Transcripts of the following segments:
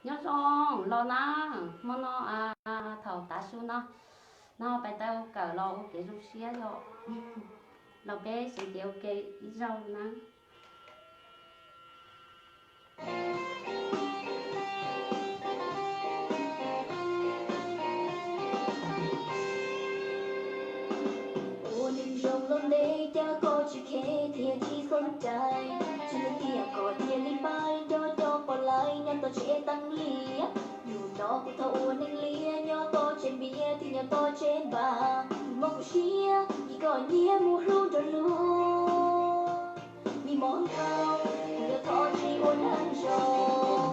Nyob zoo los na, hmo no thaum tav su no, no pais tau kawm los ua kev zoo siab yom. Los peb sib ntsib ua ke ib zaug na. Ua neeg zoo los ntev cas koj tsis kheev thiab tsis xom cai, tsis tiag koj thiaj li pais nrog cov poj laib nyob tom tsev teeb liam. Yus no kuj thov ua neeg liam nyob tom tsev npias thiab nyob tom tsev npam, mob kuv siab vim koj nyiag mus hlub nrog luag. Vim mob dhau, kuv yuav thov tsis ua neeg zoo,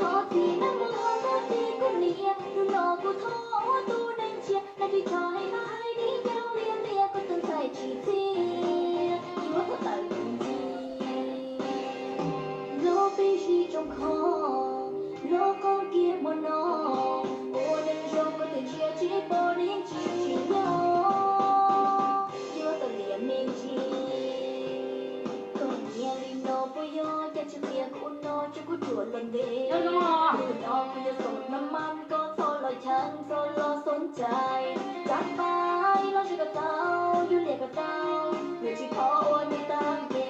thov txim nag hmo hauv koj txij kuv niam. Hnub no kuv thov ua tus neeg tshiab, neeg ris tsho hais mas hais ib zaug liab liab, koj tus ntxhais tsis txia, yuav thov tawm tus ntxim. Los peb sib tsoo kho, los qhov kiag hmo no, ua neeg zoo koj twb ntsia tsis pom li tsis tsim nyog, yuav tau liam me ntsis. Koj nyiam li no puas yog? Cas tsis qhia kuv no tso kuv ruam los ntev. Hnub no kuv yuav xom naj mas koj txhob los cheem txhob los xom cai. Tsam pais los ze kom tau, yus liam kom tau, yuav tsis thov ua neeg tag nqi.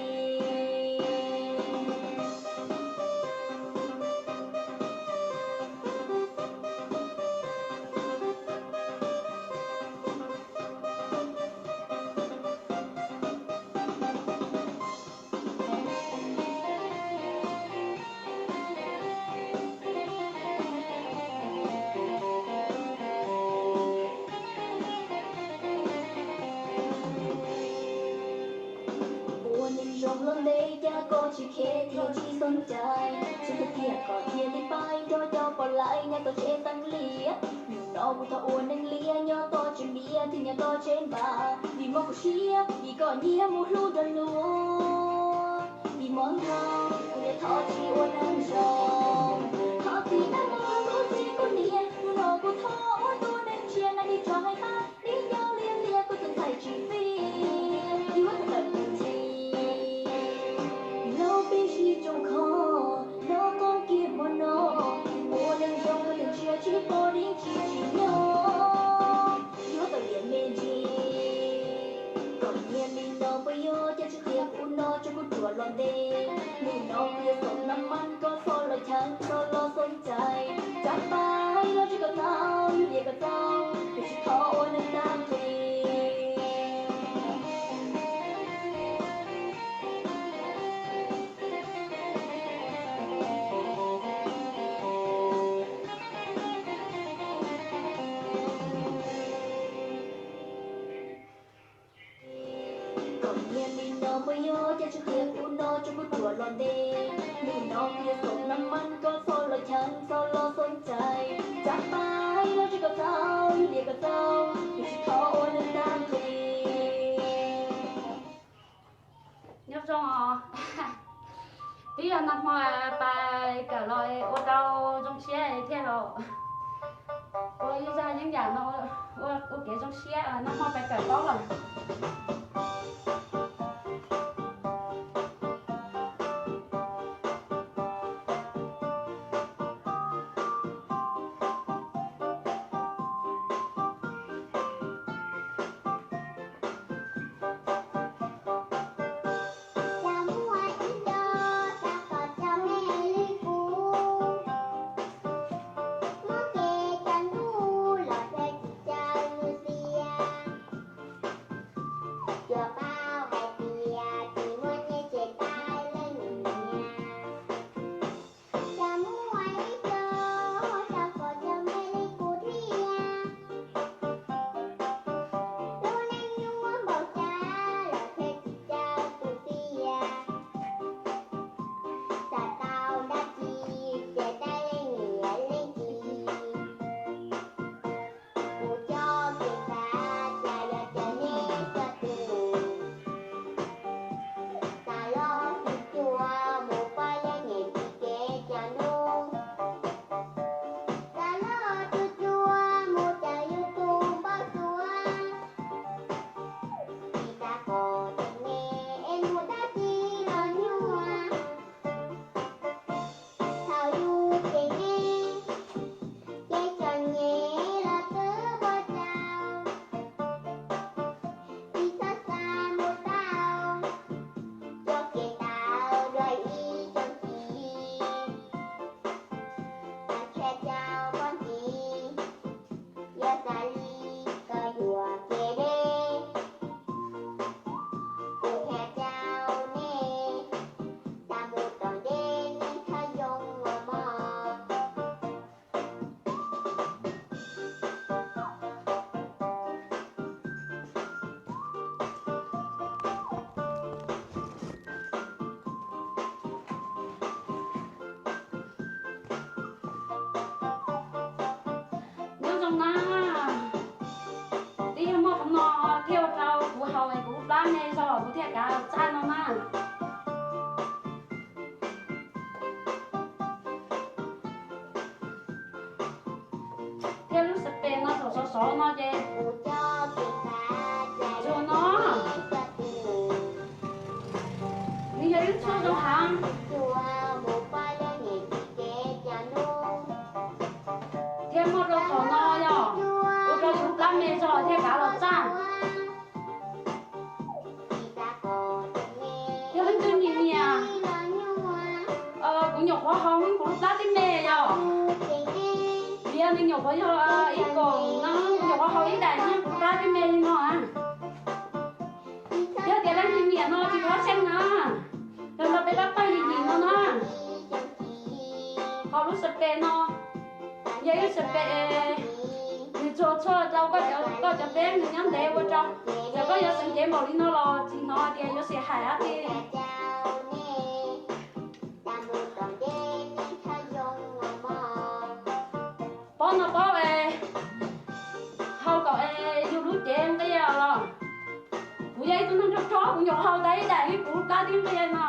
Ua neeg zoo los ntev cas koj tsis kheev thiab tsis xom cai, tsis tiag koj thiaj li pais nrog cov poj laib nyob tom tsev teeb liam. Hnub no kuv thov ua neeg liam nyob tom tsev npias thiab nyob tom tsev npam, vim mob kuv siab vim koj nyiag mus hlub nrog luag. Vim mob dhau, kuv yuav thov tsis ua neeg zoo, thov txim nag hmo hauv koj txij kuv niam. Hnub no kuv thov ua tus neeg tshiab, neeg ris tsho hais mas ib zaug liab liab, koj tus ntxhais tsis txia, yuav thov tawm tus ntxim. Los peb sib tsoo kho, los qhov kiag hmo no, ua neeg zoo koj twb ntsia tsis pom li tsis tsim nyog, yuav tau liam me ntsis. Koj nyiam li no puas yog? Cas tsis qhia kuv no tso kuv ruam los ntev. Hnub no kuv yuav xom naj mas koj txhob los cheem txhob los xom cai. Tsam pais los ze kom tau, yus liam kom tau, yuav tsis thov ua neeg tag nqi. Koj nyiam li no puas yog? Cas tsis qhia kuv no tso kuv ruam los ntev. Hnub no kuv yuav xom naj mas koj txhob los cheem txhob los xom cai. Tsam pais los ze kom tau, yus liam kom tau, yuav tsis thov ua neeg tag nqi. Nyob zoo os. Twb yog nag hmo pais kawm los ua tau zoo siab thiaj los ua ib zaj yeeb yam no ua kev zoo siab. Nag hmo pais kawm paub lawm. Cas muaj ib nto, cas kom tau me li kuv, muab kev tau ntuj los cia tsis caw nws tias, yuav pab Zoo na, twb yog muaj qhov no thiaj ua rau kuv haus es kuv plab me zog kuv thiaj kav los txaj no na. Thiab lub xav pes no thaum sov sov no ces tsuag no, nws yog ib lub tshuaj zoo heev. Thiab muaj rau qhov no yog ua rau kuv plab me zog thiaj kav los txaj. Yog leej twg nyiam nyiam, kuv nyuam qhuav haus kuv lub plab tib me yog, vim yog nws nyuam qhuav yog ib koom no, kuv nyuam qhuav haus ib daim no kuv plab tib me li no. Yog tias leej twg nyiam no ces kuv ob xeeb na, los nrog peb pab pawg yim yim no na. Ho lub xav pes no yog ib xav pes, nws tsuag txhua rau koj cov peb nws nyob ntev ua rau, yog koj yuav xeev cev npaum li no los tsis hnov tias yuav xiam hais dab tsi. Pob no pob es hau kom es yug lub cev nqia los. Kuv yog ib tug neeg rog rog kuv nyuam hau tau ib daim ib puv plab tib nqia no.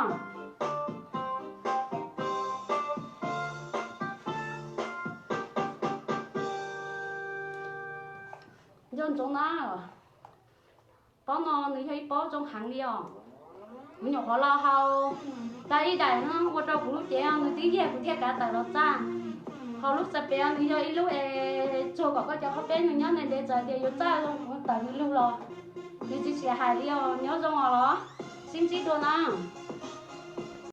Nco ntsoov na, pob no nws yog ib pob zoo heev li os. Kuv nyuam qhuav los hau tau ib daim no ua rau kuv lub cev nws tib yag kuv thiaj kav tawm los txaj. Ho lub xav pes nws yog ib lub es tsuag kom koj cov qhov peb nws nyob ntev ntev txawm tias yuav txaj zoo kuv tawm nws lug los nws tsis xiam hais li os. Nyob zoo os los sib ntsib dua na.